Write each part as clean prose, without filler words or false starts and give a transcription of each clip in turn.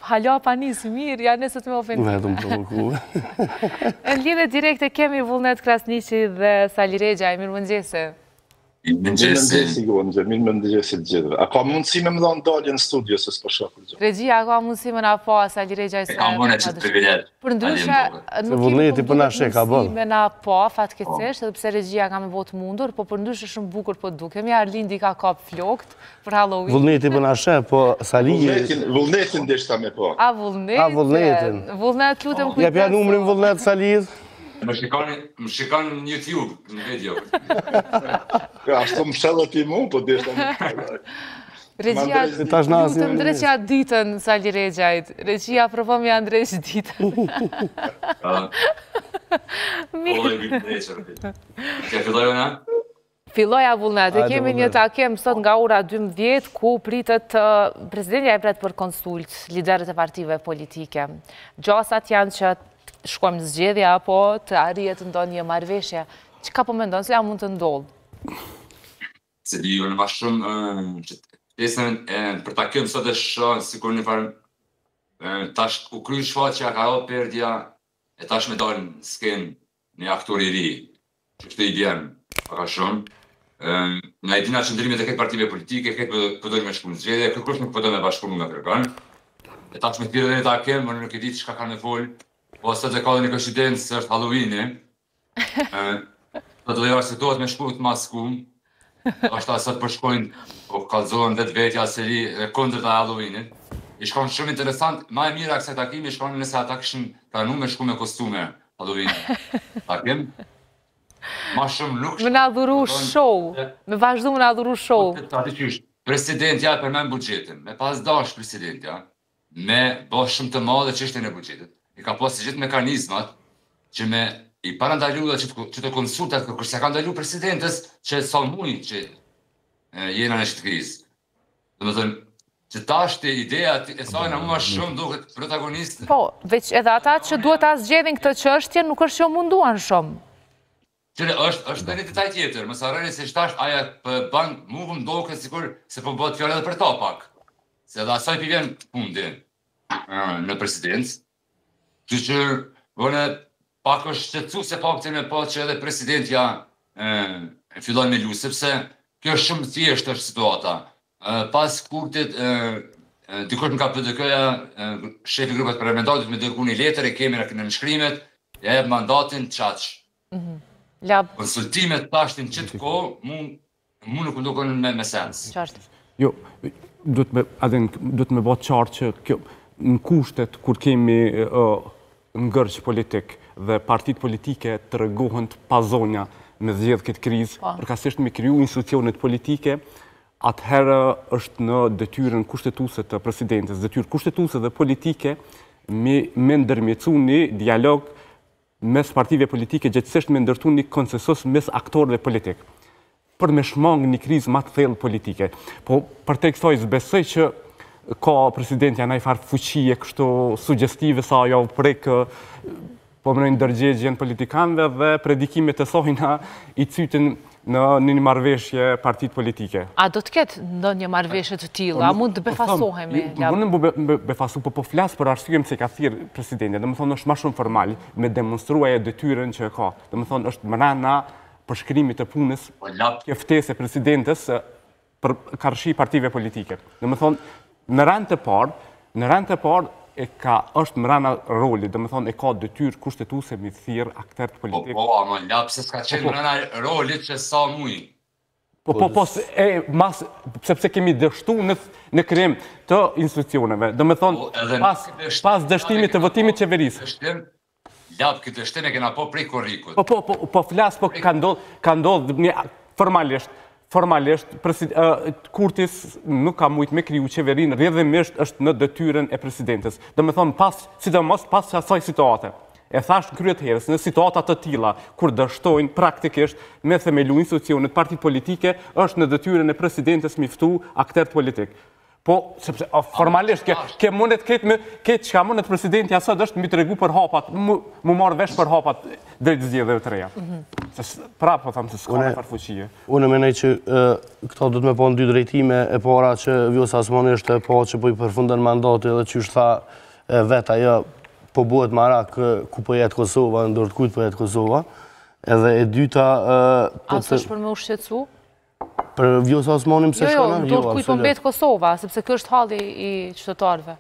Hala pa nisë mirë, ja nisët me ofendim. Vetëm provoku. Në lidhje direkte kemi Vullnet Krasniqi dhe Sali Rexhaj, mirëmëngjesi. Mirëmëngjesi, Gonxhe, mirëmëngjesi të gjithëve. A ka mundësi me më dhanë dalje në studio, se s'po shoh kurgjo? Regjia, a ka mundësi me na pa Sali Rexhaj se... E ka mune qët privilegj. Përndryshe, nuk kemi po mundësi me na pa, fatkeqësisht, edhe pse regjia ka me bo të mundur, po përndryshe shumë bukur po dukemi, Arlindi ka kap flokt për Halloween. Vullneti po na sheh, po Sali... Vullnetin deshta me pa. A vullnetin? A vullnetin. Vullnet, lutem kujdesu. Jepja numrin Vullnet Salit. Më shikoni, më shikoni në YouTube, në video. Ja, ashtu më sheh dhe ti mu, po deshta me Regjia, lutem ndreqja ditën, Sali Rexhajt. Regjia, provo me ia ndreq ditën. Mirë. Kja filloj unë? Filloja Vullnet, e kemi një takim sot nga ora 12, ku pritet presidentja e pret për konsult liderët e partive politike. Gjasat janë që të shkojmë në zgjedhje, apo të arrihet ndonjë marrëveshje. Çka po mendon, se mund të ndodhë? S'e di, unë ma shumë, pjesën për takim sot e shoh, sikur një farë, tash u kry shfaqja, ka ra perdja, e tash me dalë në skenë një aktor i ri, që këtë i bjen, pak a shumë, na i dina qëndrimet e këtyre partive politike, këtë po dojnë me shku në zgjedhje, kërkush nuk po do me bashkëpunu me kërkon. E tash me thirrë edhe një takim, unë nuk e di çka kanë me fol, po sot e ka dhe një koincidencë se është Halloweeni. Sot dhe arsyetojnë me shku të maskum, Ashta sot po shkojnë, po kallëzohen vetvetja se li e kundërta e Halloweenit. Ish kon shumë interesant, ma e mira e kësaj takimi ish kon nëse ata kishin pranu me shku me kostume Halloween. Takim. Ma shumë nuk Me na dhuru show, me vazhdu me na dhuru show. Po, ta di qysh, presidentja e përmend buxhetin, me pas dash presidentja, me bo shumë të madhe çështjen e buxhetit. I ka pas të gjithë mekanizmat që me i parandalu dhe që të, konsultat kërkush s'ia ka ndalu presidentes që sa muj që jena në qëtë krizë. Domethënë, që tash të ideja e saj në mua shumë duket protagonist. Po, veç edhe ata që duhet ta zgjedhin këtë çështje nuk është që u munduan shumë. Qyre, është, është edhe një detaj tjetër, mos harroni se tash aja po ban, mu më doket sikur se po bëhet fjalë edhe për ta pak. Se edhe asaj po i vjen fundi në presidencë. Kështu që unë pak është shqetësuese fakti me pa që edhe presidentja e, fillon me lu, sepse kjo është shumë thjesht është situata. Pas Kurtit, dikush nga PDK-ja, shefi i grupit parlamentar, do të me dërgu një letër, e kemi në nënshkrimet, ja jep mandatin qaq. Mhm. Lab. Konsultimet tash në qëtë kohë, mu, mu nuk më duken me, me sens. Qartë. Jo, duhet me, adin, duhet me bo qartë që kjo, në kushtet kur kemi uh, ngërç politik dhe partitë politike tregohen të pazonja me zgjedh këtë krizë, po. përkatësisht me kriju institucionet politike, atëherë është në detyrën kushtetuese të presidentes, detyrë kushtetuese dhe politike me, me ndërmjetësu një dialog mes partive politike, gjegjësisht me ndërtu një konsensus mes aktorëve politik për me shmang një krizë ma të thellë politike. Po përtej kësaj s'besoj që ka presidentja naj farë fuqie kështu sugjestive sa ajo prek po mendoj ndërgjegjen politikanëve dhe predikimet e sajna i cytin në një marrëveshje partitë politike. A do të ketë ndonjë marrëveshje të tillë? A mund të po befasohemi? Mund të befasu, po po flas për arsyen pse ka thirrë presidentja. Domethënë është ma shumë formal me demonstru ajo detyrën që e ka. Domethënë është mrena përshkrimit të punës po, kjo ftesë e presidentes për karshi partive politike. Domethënë, në rend të parë, në rend të parë, e ka, është mrena rolit, domethënë, e ka detyrë kushtetuese mi thirrë akterët po, politikë. Po, po, ama la pse s'ka qenë po, po. mrena rolit që sa muj. Po, po, po, e, mas, sepse kemi dështu në, në krijim të institucioneve. Domethënë, po, pas, pas dështimit të votimit qeverisë. Dështim, Lab, këtë dështim e kena po prej korrikut. Po, po, po, po flas, po ka ndodh, ka ndodh një formalisht, formalisht presid, uh, Kurti nuk ka mujt me kriju qeverinë, rrjedhimisht është në detyrën e presidentes. Domethënë pas, sidomos pas asaj situate. E thash në krye të herës, në situata të tilla kur dështojnë praktikisht me themelu institucionet, partitë politike, është në detyrën e presidentes mi ftu akterët politik. Po, sepse formalisht, ke, ke mundet këtë me, këtë çka mundet presidentja sot është mi tregu për hapat, mu, mu marrë vesh për hapat drejt zgjedhjeve të reja. Mm -hmm. Se prapë po them se s'ka kurrfarë fuqie. Unë mendoj që këto do të me pa në dy drejtime, e para që Vjosa Osmani është e pa që po i përfundon mandati edhe qysh tha vetë ajo po bëhet marak ku po jet Kosova, në dorë të kujt po jet Kosova. Edhe e dyta... Po A s'është për me u shqetësu? Për Vjosa Osmanin pse jo, jo, shkona? Jo, jo, kujt po mbet Kosova, sepse kjo është halli i qytetarëve.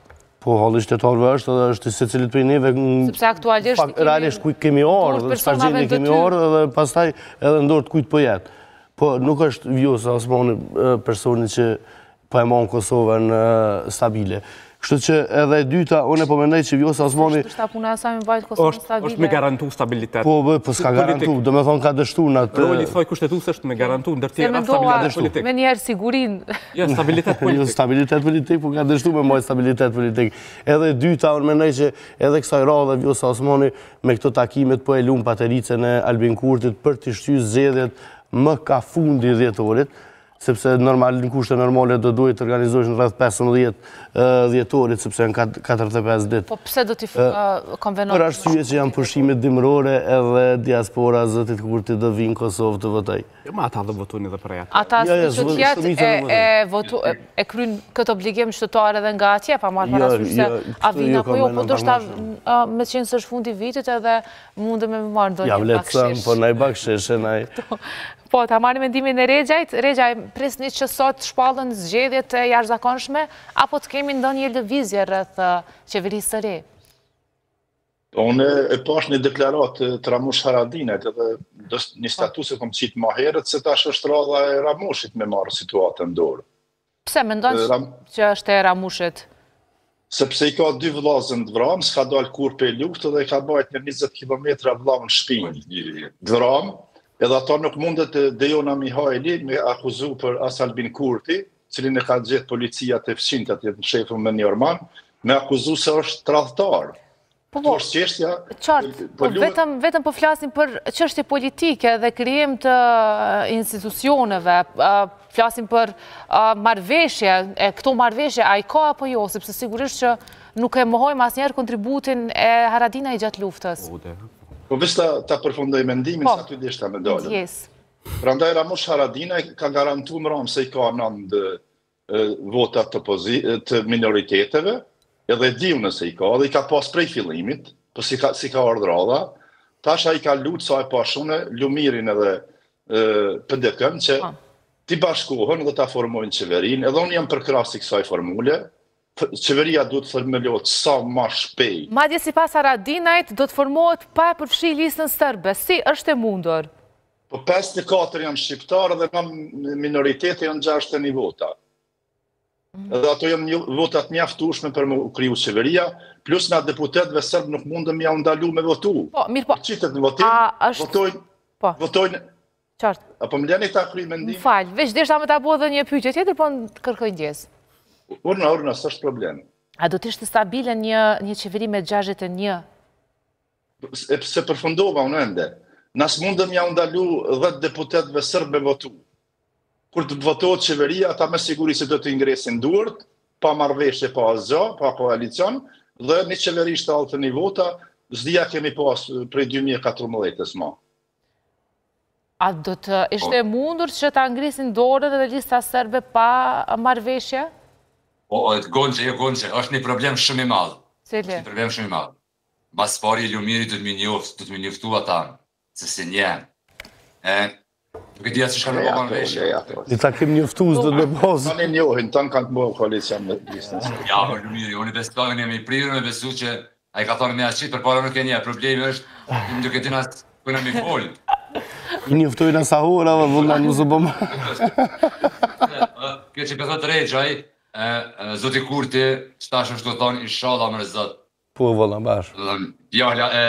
Po, halli i qytetarëve është edhe është i secilit prej neve. Sepse aktualisht kemi... Realisht ku kemi ardhë, dhe çfarë gjendje kemi ardhë, edhe pastaj edhe në dorë të kujt po jet. Po, nuk është Vjosa Osmani personi që po e man Kosovën stabile. Kështu që edhe e dyta, unë po mendoj që Vjosa Osmani... Është puna e saj me mbajt Kosovën stabile. është me garantu stabilitet. Po, po, s'ka garantu, do me thonë ka dështu në atë... Roli i saj kushtetues është me garantu ndër tjera stabilitet politik. Menjëherë sigurinë. Jo, stabilitet politik. Jo, stabilitet politik, po ka dështu me mbajt stabilitet politik. Edhe e dyta, unë mendoj që edhe kësaj radhe Vjosa Osmani me këto takimet po e lun patericën e Albin Kurtit për t'i shty zgjedhjet më ka fundi dhjetorit, sepse normal, në kushte normale do duhej të organizoheshin rreth 15 dhjetorit, sepse janë 45 ditë. Po pse do t'i konvenon? Për arsye që janë pushimet dimërore edhe diaspora e zotit Kurti do vinë Kosovë të votojë. Jo, ma ata do votojnë edhe prej aty. Ata jo, jo, që t'jetë e kryn këtë obligim qytetar edhe nga atje, pa marrë jo, parasysh se a vijnë apo jo, po ndoshta me qenë se është fundi vitit edhe mundë me marrë ndonjë bakshish. Ja vlerësojmë, po naj bakshish e naj... Po, ta marrim mendimin e Rexhajt. Rexhaj, prisni që sot shpallen zgjedhjet e jashtëzakonshme, apo të kemi ndonjë lëvizje rreth qeverisë së re? Po, unë e pash një deklaratë të Ramush Haradinajt edhe një status e kom qitë ma herët, se tash është radha e Ramushit me marrë situatën në dorë. Pse, mendon që është e Ramushit? Sepse i ka dy vllazën të vramë, s'ka dalë kurrë prej lufte dhe i ka bajt një 20 km vllaun n'shpinë të vramë, edhe ato nuk mundet Dejona Mihajli me akuzu për as Albin Kurti, cilin e ka gjetë policia te fqinjtë atje të mshefur me një orman, me akuzu se është tradhtar. Po, po, është çështja. Qartë, po, po vetëm vetëm po flasim për çështje politike dhe krijim të institucioneve, flasim për marrëveshje, e këto marrëveshje a i ka apo jo, sepse sigurisht që nuk e mohojmë asnjëherë kontributin e Haradinajt gjatë luftës. Po, po veç ta, ta përfundoj mendimin, po, sa ty deshta me dalë. Prandaj Ramush Haradinaj ka garantu mramë se i ka nëndë vota të, të minoriteteve, edhe e di unë se i ka, edhe i ka pas prej fillimit, po s'i ka, s'i ka ardhë radha, tash ai ka lutë sa e pashë unë, Lumirin edhe PDK-në që po. t'i bashkohen dhe ta formojnë qeverinë, edhe unë jam përkrahës i kësaj formule, qeveria duhet të themelohet sa ma shpejt. Madje sipas Haradinajt, do të formohet pa e përfshi listën serbe, si është e mundur? Po 54 janë shqiptarë dhe në minoritete janë 61 vota. Mhm. Edhe ato janë një vota të mjaftueshme për me u kriju qeveria, plus na deputetëve serb nuk mundëm ja u ndalu me votu. Po, mirë po. Qitet në votim, A, është... votojnë, po. votojnë Qartë. Apo më leni ta kryj mendimin? Më fal, veç deshta me ta bo edhe një pyetje tjetër, po të kërkoj ndjesë. Urna, urna, s'është problem. A do të ishte stabile një një qeveri me 61 E s'e përfundova unë ende. Na s'mundëm ja u ndalu 10 deputetëve serb me votu. Kur të votohet qeveria, ata me siguri se do të ngresin duart, pa marrëveshje, pa asgjë, pa koalicion, dhe një qeveri 71 vota, s'di a kemi pas prej 2014-ës ma. A do të ishte e po. mundur që ta ngrisin dorën edhe lista serbe pa marrëveshje? Po, Gonxhe, jo Gonxhe, është një problem shumë i madh. Cili? Është një problem shumë i madh. Ma s'pari Lumiri duhet me njoft, duhet me njoftu ata, se s'i njeh. E, nuk e di as që shka me bo marrëveshje. Një takim njoftues do të bëzë. Tanë njohin, tanë kanë të bëhë koalicion me listën serbe. Ja, për Lumiri, unë i besoj jam i prirur me besu që ai ka thonë me aqit, përpara nuk e njeh, problemi është, nuk e din as ku na mi fol. I njoftojnë sa ora dhe vëlla nuk zë bëmë. Kjo që po thotë Rexhaj, zoti Kurti, që tash është të thonë, inshallah mër zot, Po vëlla bash. Do të thënë, fjala e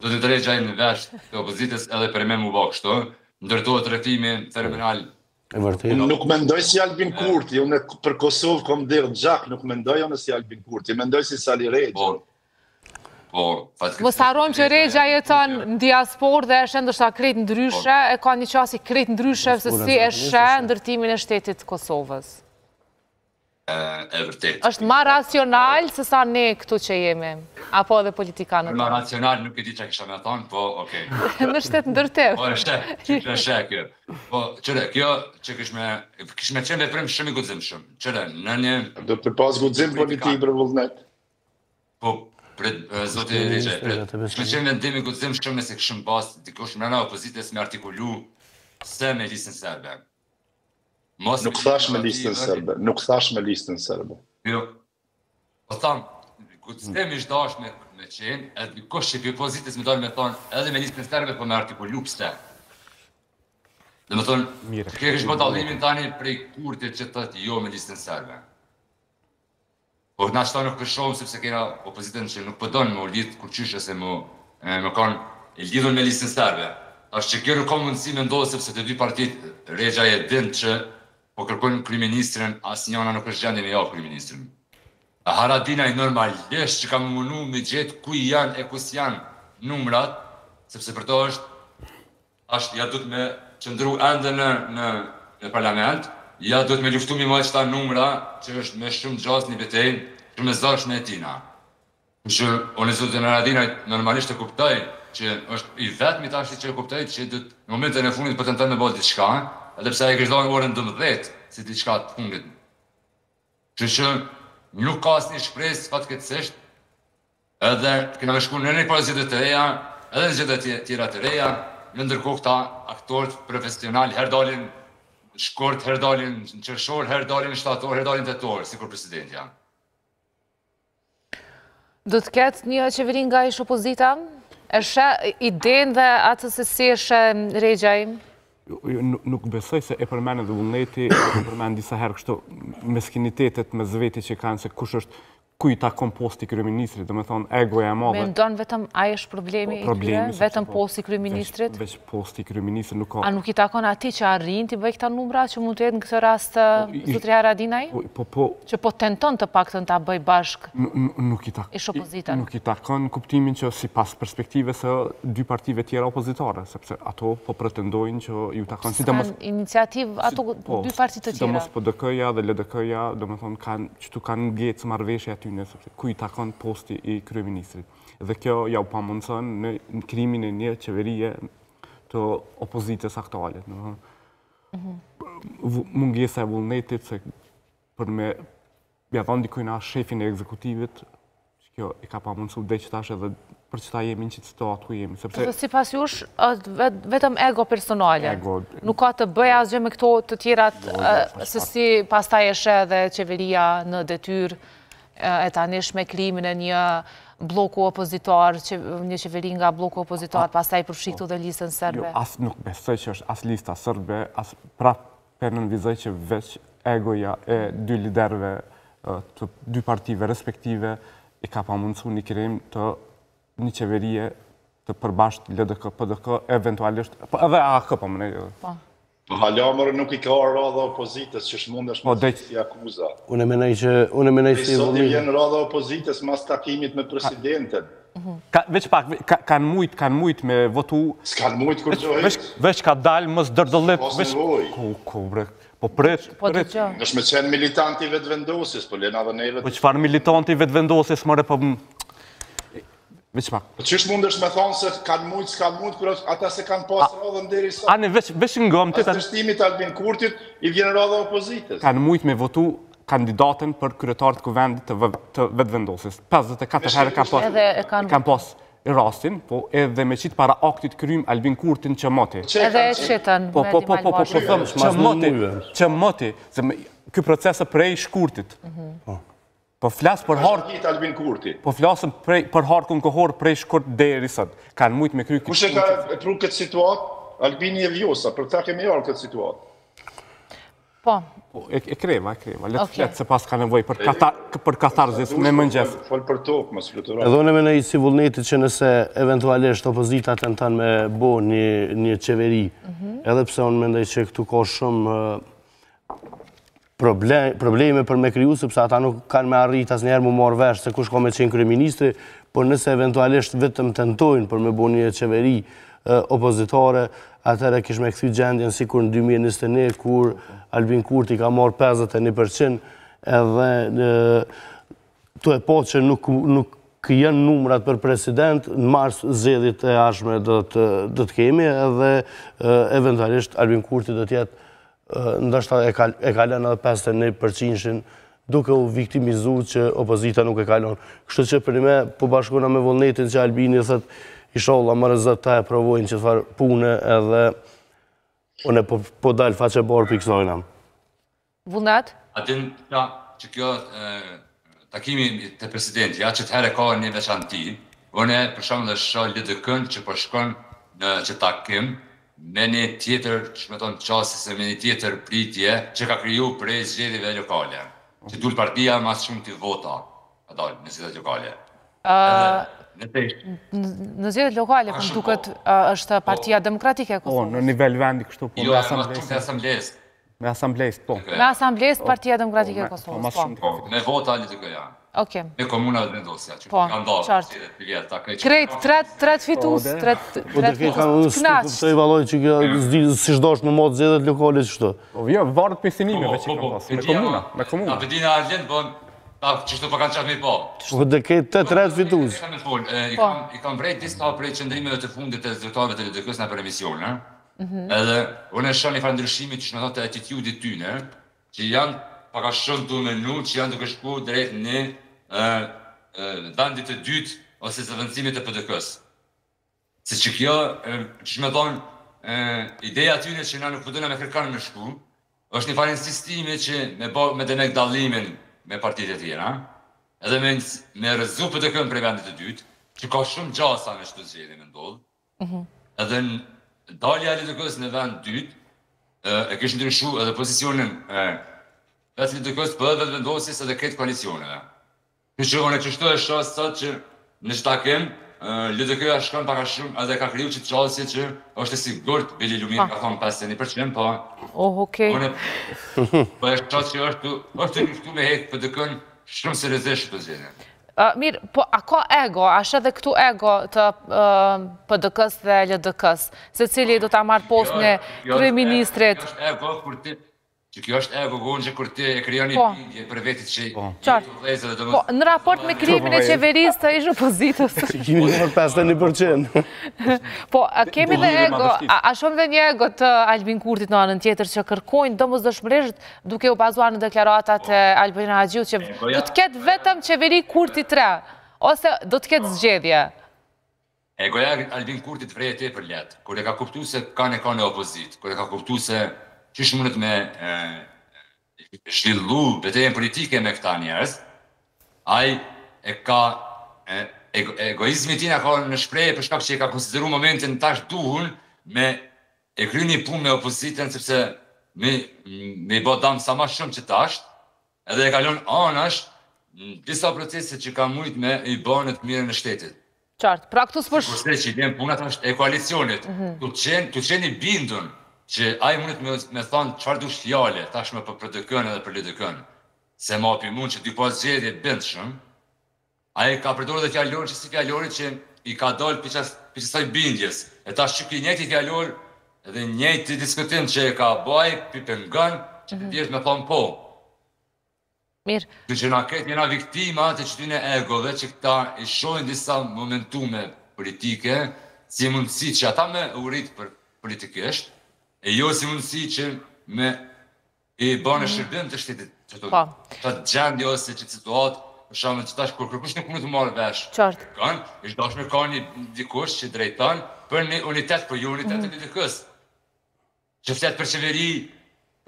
zotit Rexhaj në vesh të opozitës edhe për me mu bo kështu, ndërtohet rrëfimi fenomenal. E vërtetë. Unë nuk mendoj si Albin Kurti, unë për Kosovë kom derdh gjak, nuk mendoj unë si Albin Kurti, mendoj si Sali Rexhaj. Po. Po, fatkeqësisht. Mos harrojmë që Rexhaj jeton në diasporë dhe e sheh ndoshta krejt ndryshe, e ka një qasje krejt ndryshe se si e sheh ndërtimin e shtetit të Kosovës. e vërtetë. Është ma racional se sa ne këtu që jemi, apo edhe politikanët. Ma racional nuk e di çka kisha me thonë, po okej. Në shtetndërtim. Po e sheh, që e sheh kjo. Po, qyre, kjo që kish me, kish me qenë veprim shumë i guximshëm. Qyre, në një... Do të pas guxim politik për vullnet. Po, prit, zoti Rexhaj, prit. Kish me qenë vendim i guximshëm nëse kishim pas dikush mrena opozitës me artikulu se me listën serbe. Mos nuk thash me listën serbe, nuk thash me listën serbe. Jo. Po tham, guxim ish dash me me qenë, edhe dikush që prej opozitës me dalë me thonë, edhe me listën serbe, po me artikulu pse. Domethonë, Mirë, që kish bo dallimin tani prej Kurtit që thotë jo me listën serbe. Po na qëta nuk po shohim sepse kena opozitën që nuk po don me u lidh kurqysh ose me me kon e lidhur me listën serbe. Tash që kjo nuk ka mundësi me ndodhë sepse të dy partitë Rexhaj e din që po kërkojnë kryeministrin asnjëna nuk është gjendje me ja kryeministrin. E Haradinaj normalisht që ka me munu me gjetë ku janë e ku s'janë numrat sepse për to është Tash ja duhet me qëndru ende në në në parlament, ja duhet me luftu mi majt qëta numra që është me shumë gjasë një betejë shumë e zorshme e tina. Kështu që unë zotin Haradinaj normalisht e kuptoj që është i vetmi tashti që e kuptoj që duhet në momentin e fundit po tenton me bo diçka, edhe pse ai kish dhënë orën 12 si diçka të fundit. Kështu që nuk ka asnjë shpresë fatkeqësisht Edhe kena me shku në një palë zgjedhje të reja, edhe në zgjedhje tjera të reja, në ndërkohë këta aktorët profesional herë dalin në shkurt, herë dalin në qershor, herë dalin në shtator, herë dalin në tetor, sikur presidentja. Do të ketë një qeveri nga ish opozita? E sheh idenë dhe atë se si e sheh Rexhaj? Jo, nuk besoj se e përmend edhe Vullneti, e përmend disa herë kështu meskinitetet mes veti që kanë se kush është ku i takon posti i kryeministrit, domethonë egoja e madhe. Mendon vetëm ai është problemi i tyre, vetëm po, posti i kryeministrit? Veç posti i kryeministrit nuk ka. A nuk i takon atij që arrin t'i bëjë këta numra që mund të jetë në këtë rast po, zotri Haradinaj? Po, po, po. Që po tenton të paktën ta bëjë bashkë nuk i takon. Ish opozitën. Nuk i takon në kuptimin që sipas perspektivës së dy partive tjera opozitare, sepse ato po pretendojnë që ju takon sidomos iniciativë ato po, dy parti të tjera. Sidomos PDK-ja dhe LDK-ja, domethonë kanë qëtu kanë ngecë marrëveshja e tyne, sepse ku i takon posti i kryeministrit. Dhe kjo ja u pamundëson në krijimin e një qeverie të opozitës aktuale. Mhm. Mungesa e vullnetit se për me ja dhonë dikujna shefin e ekzekutivit, që kjo i ka pamundësu dhe që tash edhe për qëta jemi në qëtë situatë ku jemi. Sepse... Dhe sipas jush, është vetëm ego personale. Ego... Nuk ka të bëjë asgjë me këto të tjerat, jo, jo, se si pastaj e sheh dhe qeveria në detyrë e tanishme krijimin e një blloku opozitar, një qeveri nga blloku opozitar, pastaj përfshi këtu dhe listën serbe. Jo, as nuk besoj që është as lista serbe, as prapë Po nënvizoj që veç egoja e dy liderëve të dy partive respektive i ka pamundësu një krijim të një qeverie të përbashkët LDK, PDK, eventualisht, po edhe AAK, po më ne. Po. Po hala more nuk i ka radha opozitës që s'mundesh po, me si akuza. Unë mendoj që unë mendoj se sot i vjen radha opozitës mas takimit me presidentin. Ka, veç pak, ka, kanë mujt, kanë mujt me votu... S'kanë mujt kurgjo hiç. Veç, veç ka dalë, mos dërdëllit, veç... Ku, ku, bre, po prit, po, prit. Është me qenë militant i Vetëvendosjes, po lena dhe neve... Po çfarë militant i Vetëvendosjes, more, po... Veç pak. Po qysh mundesh me thonë se kanë mujt, s'kanë mujt, kur ata s'e kanë pas radhën deri sot. Ani, veç, veç ngom... Pas dështimit Albin Kurtit, i vjen radha opozitës. Kanë mujt me votu kandidaten për kryetar të kuvendit të, të Vetëvendosjes. 54 herë kanë pas, edhe e kanë kanë pas rastin, po edhe me qitë para aktit krym Albin Kurtin që moti. Edhe e qitën po, po, po, po, po, po, them, që moti, që moti, se ky proces e prej shkurtit. Mhm. Po. Po flas për hark... Albin Kurti. Po flasëm prej, për harkun kohor prej shkurt deri sot. Kanë mujtë me kry... Kush e ka e pru këtë situatë? Albini e Vjosa, për ta kemi ardhë këtë situatë. Po. Po, e, e kreva, e kreva. Le të flet se pas ka nevojë për, kata, për katarzis me mëngjes. Fol për tokë, mos fluturo. Edhe unë mendoj si Vullneti që nëse eventualisht opozita tenton me bo një, një qeveri, mm edhe pse unë mendoj që këtu ka shumë probleme për me kriju, sepse ata nuk kanë me arrit asnjëherë mu marrë vesh se kush ka me qenë kryeministri, por nëse eventualisht vetëm tentojnë për me bo një qeveri opozitare, atëherë kish me kthy gjendjen sikur në 2021, kur Albin Kurti ka marrë 51%, Edhe tu e pa që nuk, nuk janë numrat për president, në mars zgjedhjet e ardhshme do të, do të kemi edhe eventualisht Albin Kurti do të jetë ndoshta e, ka, e kalon edhe 51 përqindshin duke u viktimizu që opozita nuk e kalon. Kështu që për me po bashkona me Vullnetin që Albini thotë ishalla more Zot ta e provojnë qët farë pune edhe unë po, po dal faqebardhë prej kësajna. Vullnet? A din ta që kjo takimi te presidenti, ja që të herë ka një veçanti, unë për shembull e shoh LDK-n që po shkon në qët takim me një tjetër, që me thonë qasje se me një tjetër pritje që ka kriju prej zgjedhjeve lokale, që dul partia ma shumti vota, ka dalë në zgjedhjet lokale. Në zgjedhjet lokale, po më duket është Partia Demokratike e po, Kosovës. Po, në nivel vendi kështu, po, jo, me asamblesë. Me asamblesë, po. Me asamblesë Partia Demokratike e Kosovës, po. Po, me vota LDK-ja. Okej. Me komuna dhe Vetëvendosja, që po, kanë ndarë. Qartë. Krejt, tret, tret fitus, po, tret, po, tret fitus, të knaqt. Po, valloj që kjo, si s'dosh me matë zgjedhjet lokale qështu. Po, jo, varet prej synimeve që kanë pasë, me komuna, me komuna. A pe dina Arlind, po, ta qështu po kanë qatë me po. Po, dhe krejt të tret fitus. I kam vrejt disa prej qëndrimeve të fundit të zyrtarëve të LDK-së nëpër emisione, Mhm. Edhe unë e shoh një farë ndryshimi që me thonë të attitude-it tyne, që janë pak a shumë tu menu që janë duke shku drejt një vendit të dytë ose zëvendësimit të PDK-së. Se që kjo, që me thonë, ideja atyne që na nuk po dona me kërkan me shku, është një farë insistimi që me, bo, me demek dallimin me partitë e tjera, edhe me, me rrëzu PDK-në prej vendit të dytë, që ka shumë gjasa në qëto zgjedhje me ndodhë, Mhm. Edhe dalja e LDK-së në vend dytë, e kish ndryshu edhe pozicionin e vetë LDK-së, po edhe Vetëvendosjes edhe krejt koalicioneve. Kështu që unë qështu e shoh sot që në qët takim, LDK-ja shkon pak a shumë edhe ka kriju qët qasje që është e sigurt, bile Lumiri ka thonë 51%, po oh, okay. unë po e shoh që është është e luftu me hek PDK-n shumë seriozisht për zgjedhje. Mirë, po a ka ego, a është edhe këtu ego të PDK-së dhe LDK-së, secili do ta marrë postin e kryeministrit? Kjo është ego kur ti që kjo është ego Gonxhe kur ti e krijon një po. bindje për veti që po. Qartë. Po, në raport me krijimin e qeverisë të ish opozitës. Që kimi në 51%. Po, a kemi dhe ego, a shohim dhe një ego të Albin Kurtit në anën tjetër që kërkojnë domosdoshmërisht duke u bazuar në deklaratat e Albulena Haxhiut që do të ketë vetëm qeveri Kurti 3, ose do të ketë zgjedhje. Egoja e Albin Kurtit vrehet tepër lehtë, kur e ka kuptu se kan e ka në opozitë, kur e ka kuptu se qysh mundet me zhvillu betejën politike me këta njerëz, ai e ka egoizmi i tina ka në shprehje për shkak që e ka konsideru momentin tash duhun me E kry një punë me opozitën sepse me me i bo dam sa ma shumë që tash, edhe e ka lon anash disa procese që ka mujt me i bo në të mirën e shtetit. Qartë. Pra këtu s'po Sikurse që i vjen puna tash e koalicionit, mm -hmm. tu qenë tu qenë i bindun që ai mundet me me thanë çfarë dush fjale tashmë për PDK-n edhe për LDK-n, se ma pi mund që t'i pas zgjedhje bindshëm, Ai ka përdorur edhe fjalorin që si fjalorit që i ka dalë prej qasaj bindjes. E tash që ky njëjti fjalor edhe njëjti diskutim që e ka bo ai pi pengon që të mhm. tjerët me thonë po. Mirë. Kështu që na krejt jena viktima të qëtyne egove që këta i shohin disa momentume politike si mundësi që ata me u rrit për politikisht, e jo si mundësi që me I bë në shërbim të shtetit që të po. të gjendje ose që situatë, për shembull që tash kur kërkush nuk mund të marrë vesh. Qartë. Kanë, është dashur me ka një dikush që drejton për një unitet, për jo unitet të mm. LDK-s. Që flet për qeveri,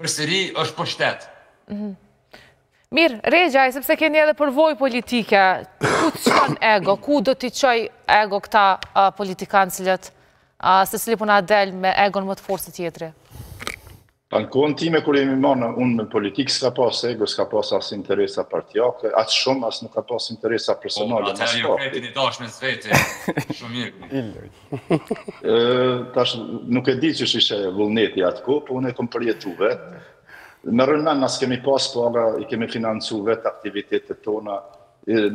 përsëri është pushtet. Mm Mirë, Rexhaj, sepse keni edhe përvojë politike, ku të çon ego, ku do t'i çojë ego këta politikanë cilët, secili po na del me egon më të fortë se tjetri? Pa në kohën time kur jemi marrë unë me politikë s'ka pas ego, s'ka pas as interesa partiake, aq shumë as nuk ka pas interesa personale. Po, atëherë ju krejt jeni dashtë mes vete, shumë mirë. Ë, tash nuk e di qysh ishe Vullneti atë kohë, po unë e kom përjetu vetë. Merre n'men, na s'kemi pas paga, i kemi financu vetë aktivitetet tona,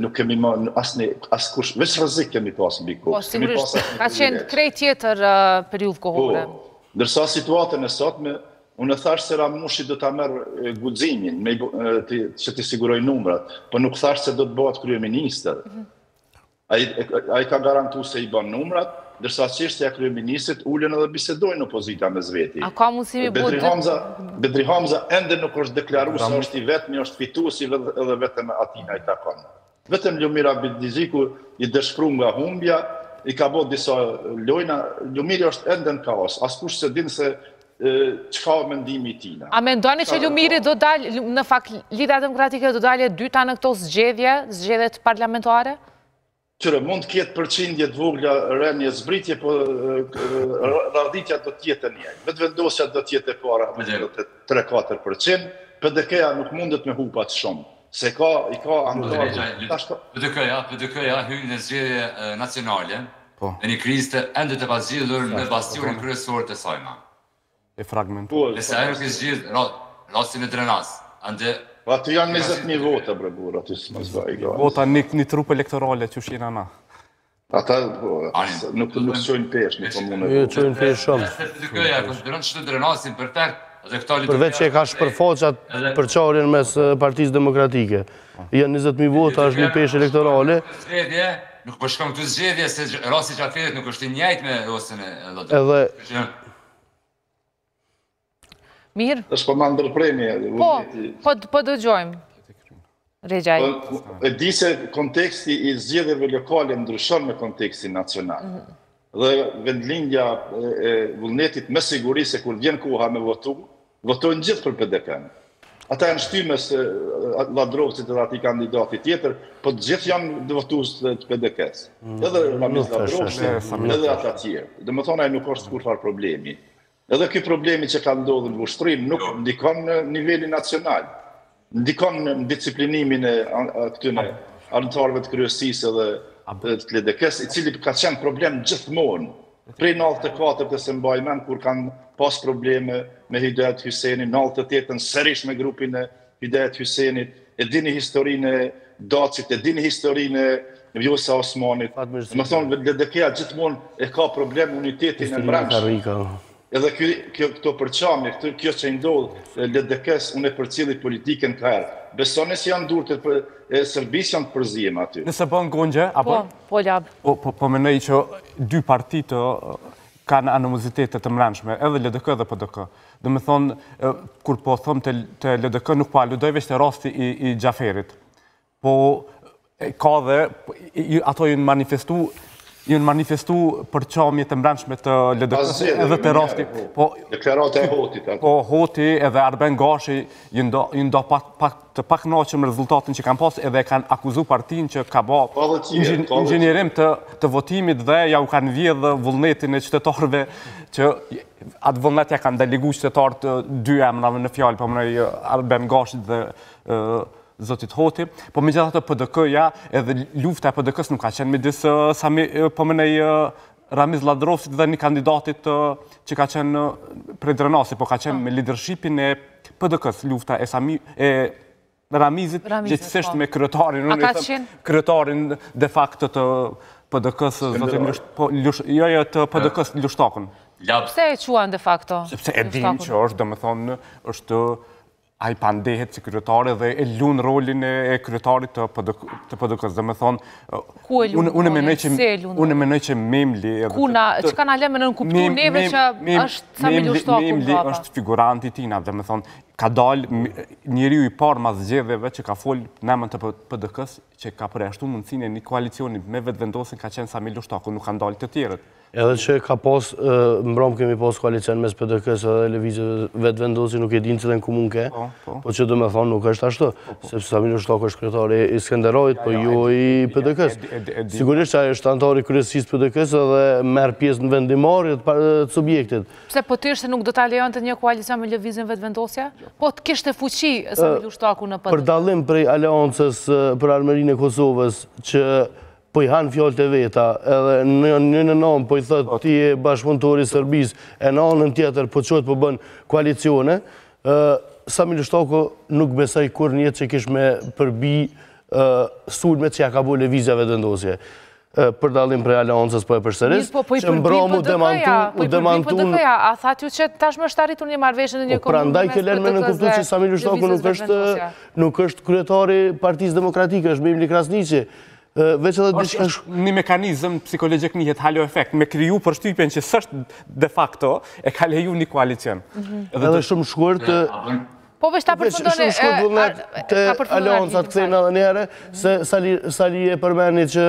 nuk kemi marrë asnjë askush, veç rrezik kemi pas mbi kokë. Po, sigurisht, ka qenë krejt tjetër periudhë kohore. Po, ndërsa situatën e sotme. Unë thash se Ramushi do ta merr guximin me që t'i sigurojë numrat, po nuk thash se do të bëhet kryeministër. Mhm. Ai ai ka garantu se i bën numrat, ndërsa çështja e kryeministrit ulen edhe bisedojnë opozita mes veti. A ka mundësi mi Bedri Hamza, Bedri Hamza ende nuk është deklaru se është i vetmi, është fituesi edhe vetëm atina i takon. Vetëm Lumir Abdixhiku i dëshpru nga humbja, i ka bo disa lojna, Lumiri është ende në kaos, askush s'e din se çka mendimi i tina. A mendoni që Lumiri do dalë, në fakt Lidhja Demokratike do dalë e dyta në këto zgjedhje, zgjedhjet parlamentare? Qyre, mund të ketë përqindje të vogla rënie zbritje, po radhitja do të jetë e njëjtë. Vetëvendosja do të jetë e para me 3-4%, PDK-ja nuk mundet me hup aq shumë, se ka, i ka anëtarë. PDK-ja, PDK-ja hyn në zgjedhje nacionale, po. në një krizë të ende të pazgjidhur në bastionin kryesor të sajna. E fragmentuar. Nëse ajo nuk e zgjidh rastin e Drenas, ende Po aty janë 20000 vota bre burrë, aty s'më zbaj gati. Vota një një trupë elektorale që shina na. Ata po, nuk nuk çojnë peshë në komunë. Jo, çojnë peshë shumë. PDK-ja konsideron që të Drenasin perfekt, dhe këta Përveç që e ka shpërfaq atë përçarjen mes Partisë Demokratike. Janë 20000 vota, është një peshë elektorale. Zgjedhje, nuk po shkon këtu zgjedhje se rasti i Xhaferit nuk është i njëjtë me rastin e Lodrës. Edhe Mirë. Tash po ma ndërpreni edhe. Po, po, po dëgjojmë. Rexhaj. Po, e di se konteksti i zgjedhjeve lokale ndryshon me kontekstin nacional. Mm -hmm. Dhe vendlindja e vullnetit me siguri se kur vjen koha me votu, votojnë gjithë për PDK-në. Ata janë shty mes Lladrovcit edhe atij kandidati tjetër, po të gjithë janë votues të PDK-së. Mm, edhe Ramiz Lladrovci, edhe ata tjerë. Domethonë, ai nuk është kurrfarë problemi. Edhe ky problemi që ka ndodhur në Vushtrri nuk ndikon në nivelin nacional. Ndikon në disiplinimin e këtyre anëtarëve të kryesisë edhe të LDK-së, i cili ka qenë problem gjithmonë. Prej 94-ës e mbaj mend kur kanë pas probleme me Hydajet Hysenin, 98-ën sërish me grupin e Hydajet Hysenit, e dini historinë e Dacit, e dini historinë e Vjosa Osmanit. Domethonë, LDK-ja gjithmonë e ka problem unitetin e mbrendshëm. Edhe kjo, kjo, këto përçamje, këto, kjo që i ndodh LDK-s, unë e përcjelli politikën ka herë. Besoni se janë durët e, e Serbisë janë të përzieme aty. Nëse bën gonxhe, apo? Po, po lab. Po, po, po mendoj që dy partitë kanë animozitete të mbrendshme, edhe LDK edhe PDK. Domethonë, kur po them te, te LDK, nuk po aludoj veç te rasti i, i Xhaferit. Po, ka dhe, ato janë manifestu, janë manifestu përçamje të mbrendshme të LDK-së edhe te rasti. Po, po, deklarata e Hotit. Po, Hoti edhe Arben Gashi janë do, janë do pak, pak të pakënaqur me rezultatin që kanë pas edhe e kanë akuzu partinë që ka ba inxhinierim të, të votimit dhe ja u kanë vjedhë vullnetin e qytetarëve që atë vullnet ja kanë delegu qytetarët dy emrave në fjalë, po mendoj Arben Gashit dhe zotit Hoti, po megjithatë PDK-ja edhe lufta e PDK-së nuk ka qenë midis Sami, po mendoj Ramiz Lladrovcit dhe një kandidatit që ka qenë prej Drenasit, po ka qenë me leadershipin e PDK-së, lufta e Sami e Ramizit, gjithsesi po. me kryetarin, unë i them kryetarin de facto të PDK-së, zotin Lush, po, Lush, jo, jo, të PDK-së Lushtakun. Pse e quan de facto? Sepse e dim që është, domethonë, është ai pandehet si kryetar dhe e lun rolin e kryetarit të PDK, të PDK-së. Domethonë, Ku e lun unë mendoj që unë mendoj që Memli edhe Ku na, çka na lë me nënkuptu neve që është Sami Lushtaku Memli është figuranti i tina, domethonë, ka dalë njeriu i parë mas zgjedhjeve që ka fol në emër të PDK-së, që ka përjashtu mundësinë e një koalicioni me Vetëvendosjen ka qenë Sami Lushtaku, nuk kanë dalë të tjerët. Edhe që ka pas, mbrom kemi pas koalicion mes PDK-së dhe Lëvizjes Vetëvendosje, nuk e din cilën komunë ke, po, po. po që domethonë nuk është ashtu, po, sepse Sami Lushtaku është kryetari i Skenderajt, po jo i PDK-së. Sigurisht që ai është anëtar i kryesisë PDK-së dhe merr pjesë në vendimmarrje të subjektit. Pse po të ishte nuk do ta lejonte një koalicion me Lëvizjen Vetëvendosje? Po të kishte fuqi Sami Lushtaku në PDK. Për dallim prej Aleancës për Ardhmërinë e Kosovës, që po i hanë fjalët e veta, edhe në njënën anë po i thotë ti je bashkëpunëtor i Serbisë, e në anën tjetër po çohet po bën koalicione, Sami Lushtaku nuk besoj kurrë në jetë që kish me përbi sulmet që ja ka bo Lëvizja Vetëvendosje. Për dallim prej Aleancës po e përsëris, po, po që mbramë u demantu, po u demantu... PDK-ja, a thatë ju që tashmë është arritur një marrëveshje në një po, komunë Prandaj kjo len me nënkuptu që Sami Lushtaku nuk është, nuk është kryetari i Partisë Demokratike, është Memli Krasniqi. Veç edhe diçka... Është një mekanizëm psikologjik njihet halo efekt, me kriju përshtypjen që s'është de facto, e ka leju një koalicion. Mhm. Edhe shumë shkurt, Po veç ta përfundoni... Shumë shkurt Vullnet te Aleanca të kthehna edhe njëherë, se Sali e përmeni që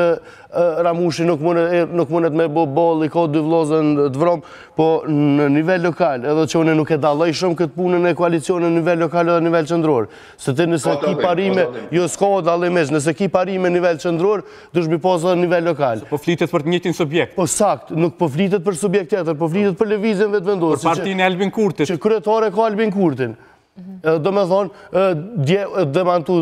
Ramushi nuk mundet me bo ballë, i ka dy vllazën të vrom, po në nivel lokal, edhe që unë nuk e dalloj shumë këtë punën e koalicionit në nivel lokal edhe nivel qendror. Se ti nëse ki parime, jo s'ka dallim hiç, nëse ki parime në nivel qendror, duhesh m'i pas edhe në nivel lokal. Po flitet për të njëjtin subjekt. Po sakt, nuk po flitet për subjekt tjetër, po flitet për Lëvizjen Vetëvendosje. Për partinë e Albin Kurtit. Që kryetar e ka Albin Kurtin. Mhm. Do me thonë, dje demantu,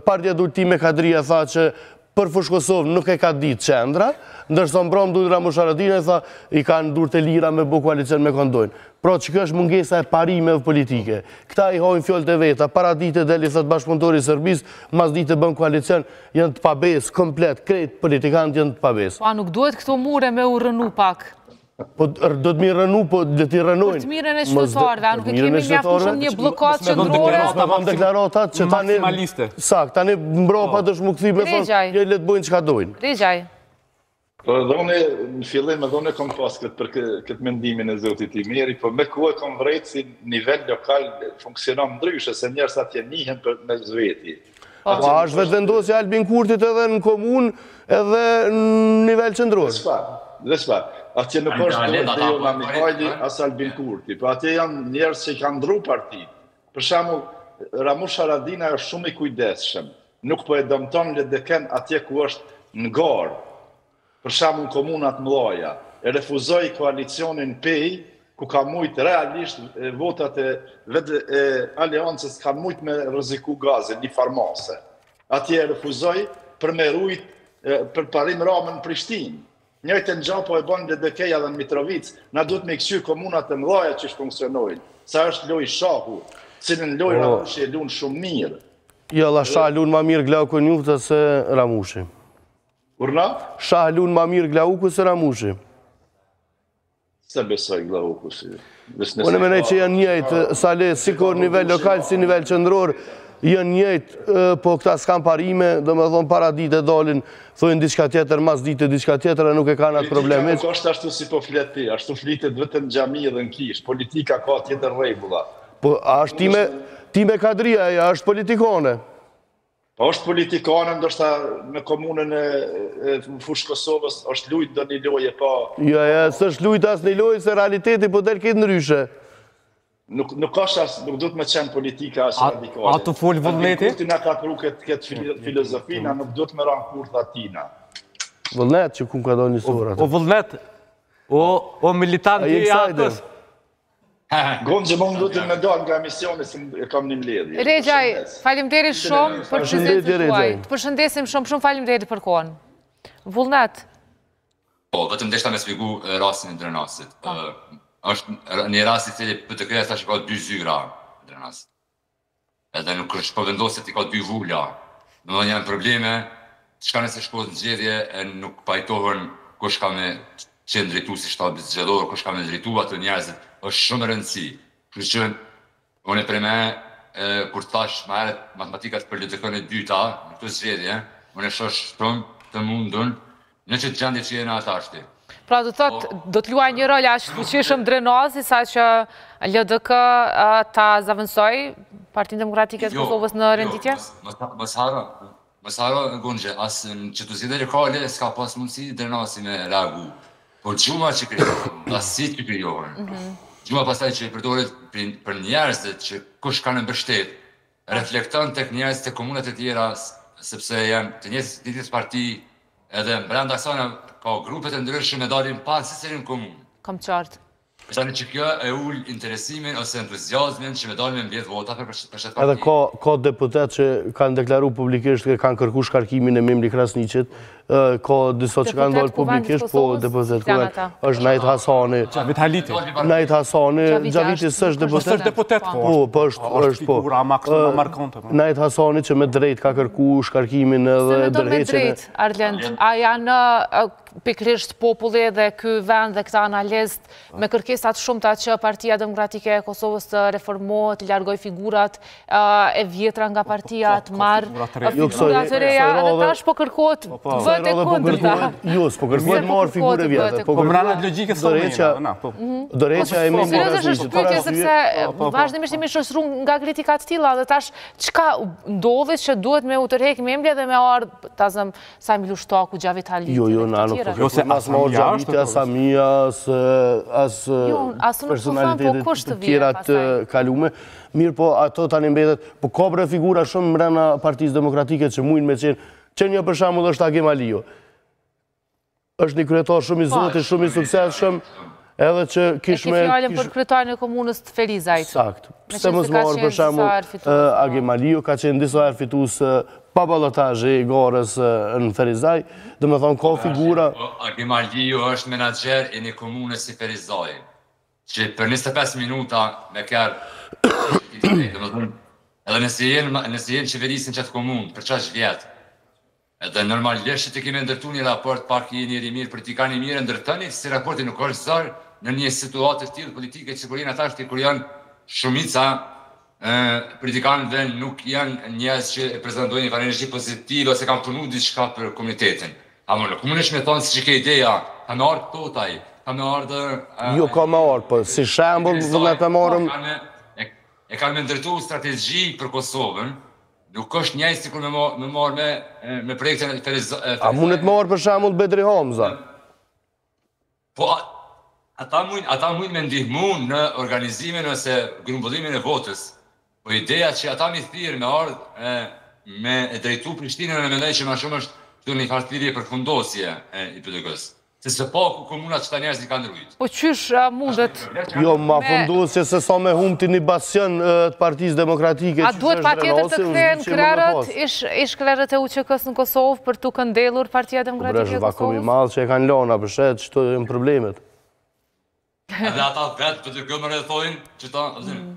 pardje dul Time Kadrija tha që për Fushë Kosovë nuk e ka ditë qendra, ndërsa mbrom dul Ramush Haradinaj tha i kanë durt e lira me bo koalicion me kon dojnë. Pra që kjo është mungesa e parimeve politike. Këta i hajnë fjalët e veta, para dite del i thotë bashkëpunëtori i Serbisë, mas dite bën koalicion, janë të pabesë, komplet, krejt politikanët janë të pabesë. Po a nuk duhet këto mure me u rrënu pak? Po do të m'i rrënu, po le t'i rrënojnë. Për të mirën e qytetarëve, a nuk e kemi mjaftueshëm një bllokadë qendrore? Mos me dhënë deklaratat që tani... Maksimaliste. Sakt, tani mbrapa po. Duhesh m'u kthy me thonë, jo le të bojnë çka dojnë. Rexhaj. Po edhe unë në fillim edhe unë kom pas këtë për këtë mendimin e zotit Imeri, po me kohë e kom vrejt si nivel lokal funksionon ndryshe, se njerëz atje njihen për mes veti. Po, a është Vetëvendosja e Albin Kurtit edhe në komunë edhe në nivel qendror? Dhe çfarë? Dhe çfarë? Atje nuk është Dejona Mihajli as Albin Kurti, po atje janë njerëz që i kanë ndru partitë. Për shembull, Ramush Haradinaj është shumë i kujdesshëm. Nuk po e dëmton LDK-n atje ku është në garë. Për shembull në komunat mëdhaja, e refuzoi koalicionin Pejë, ku ka mujt realisht votat e vetë e Aleancës kanë mujt me rreziku gazin një farë mase. Atje e refuzoi për me rujt Përparim Ramën në Prishtinë. Njëjtën gja po e bën LDK-ja dhe në Mitrovicë. Na duhet me i kqyr komunat e mëdhaja qysh funksionojnë. Sa është lojë shahu, cilën lojë po. Ramushi e lun shumë mirë. Jo, la shah lun ma mirë Glauk Konjufca se Ramushi. Urdhno? Shah lun ma mirë Glauku se Ramushi. S'e besoj Glauku si. Unë mendoj që janë njëjtë, Sali, sikur nivel lokal, si nivel qendror, janë njëjtë, po këta s'kanë parime, domethonë para dite dalin, thojnë diçka tjetër, mas dite diçka tjetër, e nuk e kanë atë problem. Politika nuk është ashtu si po flet ti, ashtu flitet vetëm në xhami dhe në kishë, politika ka tjetër rregulla. Po, a është Time, Time Kadrija, a është politikane? Po është politikane, ndoshta në komunën e Fushë Kosovës është lujt ndonjë lojë pa... Jo, jo, s'është lujt asnjë lojë, se realiteti po del krejt ndryshe. Nuk, nuk është as, nuk duhet me qenë politika as radikale. A të fol Vullneti? Kurti na ka pru këtë, këtë filozofi, na nuk duhet me ra n'kurth atina. Vullnet që ku ka do një sura. O, Vullnet, o, o militant i AAK-së. Gonxhe, më duhet me dalë nga emisioni se e kam një mbledhje. Rexhaj, faleminderit shumë për prezencën tuaj. Të përshëndesim shumë, shumë faleminderit për kohën. Vullnet. Po, vetëm deshta me spjegu rastin e Drenasit. Po. Është një rast i cili PDK-ja tash ka dy zyra në Drenas. Edhe nuk është po vendoset i ka dy vula. Domethënë janë probleme, çka nëse shkohet në zgjedhje e nuk pajtohen kush ka me qenë drejtuesi i shtabit zgjedhor, kush ka me drejtu ato njerëzit, është shumë me rëndësi. Kështu që unë për me kur thash më herët matematikat për LDK-në e dyta në këto zgjedhje, unë e shoh shumë të mundun Në qët gjendje që jena tashti. Pra do të thotë, po. do të luajë një rol aq të fuqishëm Drenasi, sa që LDK ta zavendësojë Partinë Demokratike të jo, Kosovës në jo, renditje? Mos harro, mos harro Gonxhe, as në qëto zgjedhje lokale s'ka pas mundësi Drenasi me reagu. Po gjurma që krijohen, ndasitë që krijohen, mhm. gjurma pastaj që përdoret për njerëzit që kush kanë mbështet, reflekton tek njerëzit te komunat e tjera sepse janë të njëjtës parti edhe brenda kësaj ka grupe të ndryshme dalin pa në secilën komunë. Kam qartë. Tani që kjo e ul interesimin ose entuziazmin që me dalë me mbledh vota për për qët parti. Edhe ka ka deputet që kanë deklaru publikisht që kanë kërku shkarkimin e Memli Krasniqit. ka disa që kanë dalë publikisht, po deputet Kuvendit, është Nait Hasani. Xhavit Haliti. Nait Hasani, Xhaviti s'është deputet. S'është deputet, po. Po, po është, është po. Figura ma kështu ma markante. Po. Nait Hasani që me drejt ka kërku shkarkimin edhe dorëheqjen. Se me drejt, Arlend, a janë pikërisht populli dhe ky vend dhe këta analistë me kërkesa të shumta që Partia Demokratike e Kosovës të reformohet, të largojë figurat e vjetra nga partia, të marrë figura të reja, edhe tash po kërkohet po, po. të bëhet e po kundërta. Jo, s'po kërkohet të marrë figurë e vjetër. Po mrena logjikës së rejqa, po. mhm. dorëheqja e Memli Krasniqit. Është pyetje sepse vazhdimisht jemi shoqëru nga kritika të tilla dhe tash çka ndodhi që duhet me u tërhek Memli dhe me ardhë, ta zëmë, Saimir Lushtaku, Xhavit Haliti, jo, jo, na nuk po jo, se as më Xhaviti, as Samia, as as jo, as nuk po them, po kush të vjen të kalume. Mirëpo, ato tani mbetet, po ka bre figura shumë mrena Partisë Demokratike që mujnë me qenë, që një për shembull është Agim Aliu. Është një kryetar shumë i po. zoti, shumë i suksesshëm, edhe që kish me... E ke fjalën për kryetarin e komunës të Ferizajt. Sakt. Pse mos me ardhë për shembull, Agim Aliu ka qenë disa herë fitues pa balotazh i garës në Ferizaj, domethonë ka figura... Po, Agim Aliu është menaxher i një komune si Ferizaj, që për 25 minuta me kërë, domethonë, edhe nëse jenë, nëse jenë qeverisë në qat komunë, për qaq vjetë, Edhe normalisht që ti ke me ndërtu një raport pak je njeri i mirë politikan i mirë e ndërtoni se raporti nuk është zor në një situatë të tillë politike që kur jena tashti kur janë shumica e politikanëve nuk janë njerëz që e prezantojnë një farë energji pozitive ose kanë punu diçka për komunitetin. Ama nuk mundesh me thonë si që ke ideja, ka me ardhë Totaj, ka me ardhë... Jo ka me ardhë, po si shembull vëllai po marrim. E kanë me ndërtu strategji për Kosovën, Nuk është njëjtë sikur me me marrë me me projektin e Feriz. A mundet me ardhë për shembull Bedri Hamza? Po ata mujnë ata mujnë me ndihmu në organizimin ose grumbullimin e votës. Po ideja që ata mi thirr me ardh e, me e drejtu Prishtinën e mendoj që ma shumë është këtu një farë thirrje për fundosje e i PDK-së. Se së paku komunat qëta njerëz i kanë rujt. Po qysh mundet... Jo, ma fundosje se sa me humb ti një bastion të Partisë Demokratike... A duhet patjetër të kthehen krerët, ish krerët e UÇK-së në Kosovë për t'u këndellur Partia Demokratike e Kosovës? Vakum i madh që e kanë lona, për shet, qëto janë problemet. Edhe ata vetë PDK më rrethojnë, që ta... Mm.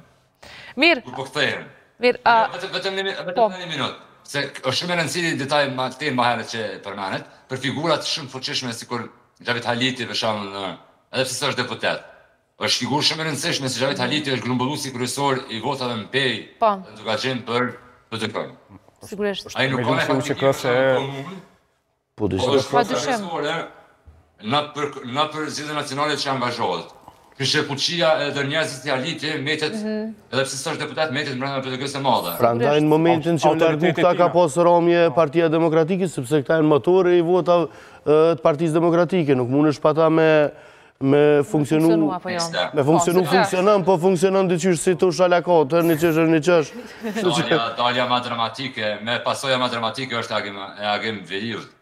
Mirë. Kur po kthehen. Mirë, a... Vetëm, vetëm, një, vetëm po. një minutë. Se është shumë e rëndësishme detaj ma tej ma herët që përmendet, për figurat shumë fuqishme sikur Xhavit Haliti për shembull në edhe pse s'është deputet. Është figurë shumë e rëndësishme se Xhavit Haliti është grumbulluesi kryesor i votave në Pejë, po. në Dukagjin për PDK-në. Sigurisht. Ai nuk ka në komunë, Po dyshim. Po është kryesore në për në për zgjedhje nacionale që angazhohet. Kështu që fuqia edhe njerëzit si Haliti mbetet mhm. edhe pse s'është deputet mbetet brenda PDK-së së madhe. Prandaj në momentin që u largu këta ka pas ramje Partia Demokratike sepse këta janë motori i votave të Partisë Demokratike, nuk mundesh pa ta me me funksionu, jo. me funksionu po, funksionon, po funksionon diqysh si të shalakot, një qysh, një qysh. Dalja, dalja ma dramatike, me pasoja ma dramatike është Agim, e Agim Veliut.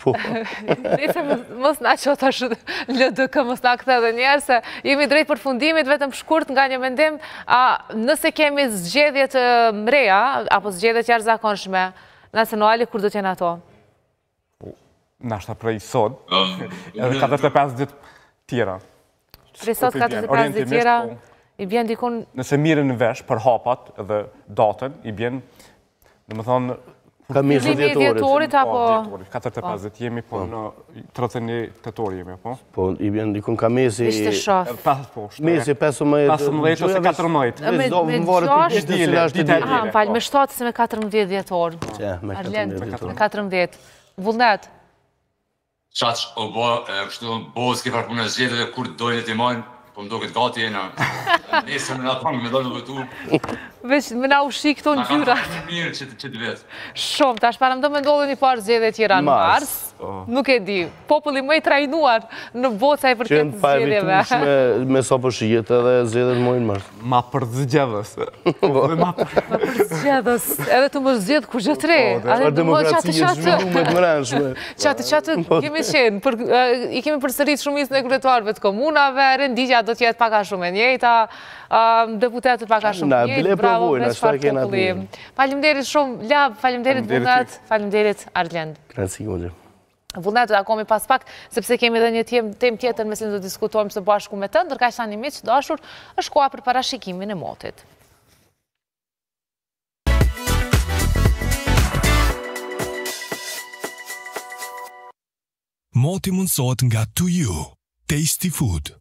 Po. Nëse mos na ço tash LDK mos na kthe edhe njëherë se jemi drejt përfundimit vetëm shkurt nga një mendim, a nëse kemi zgjedhje të reja apo zgjedhje të jashtëzakonshme nacionale kur do të jenë ato? Nashta prej sot, edhe 45 ditë tjera. Prej sot 45 ditë tjera, po. i bjen dikun... Nëse merren vesh për hapat dhe datën, i bjen, domethonë... Ka mesi i dhjetorit, po, apo... Dhjetorit, 45 ditë jemi, po, po. në 31 tetor jemi, po? Po, i bjen dikun ka mesi... Ishte shof. Po, mesi 15... 15 ose 14. Me 6... Aha, më fal, me 7 se me 14 dhjetor. Me 14 dhjetor. Me 14. Vullnet. Qaq u bo kështu boski për punën e zgjedhjeve kur dojnë t'i majnë, po më doket gati jena. Nesër me na thonë me dalë me votu. Veç me na u shi këto ngjyrat. Na kanë mirë që të, që të vetë. Shumë, tash paramendo me ndodhë një farë zgjedhje tjera në mars. Nuk e di. Populli më i trajnuar në botë sa i përket zgjedhjeve. Qenë të me sa po shihet edhe zgjedhjet muajin mars. Ma përzgjedhës. Ma përzgjedhës. Edhe të mos zgjedh kurgjë të re. Po, Edhe demokraci e zhvillume të mbrendshme. Qatë, qatë po. kemi qenë. I kemi përsërit shumicën e kryetarëve të komunave, renditja do të jetë pak a shumë e njëjta, deputetët pak a shumë të njëjtë. Bravo, veç çfarë populli. Faleminderit shumë, Lab, faleminderit Vullnet, faleminderit Arlend. Kënaqësi, Goxhe. Vullnet, do takohemi pas pak, sepse kemi edhe një temë tjetër me cilën do diskutojmë së bashku me të, ndërkaq tani miq të dashur, është koha për parashikimin e motit. Moti mundësohet nga To You, Tasty Food.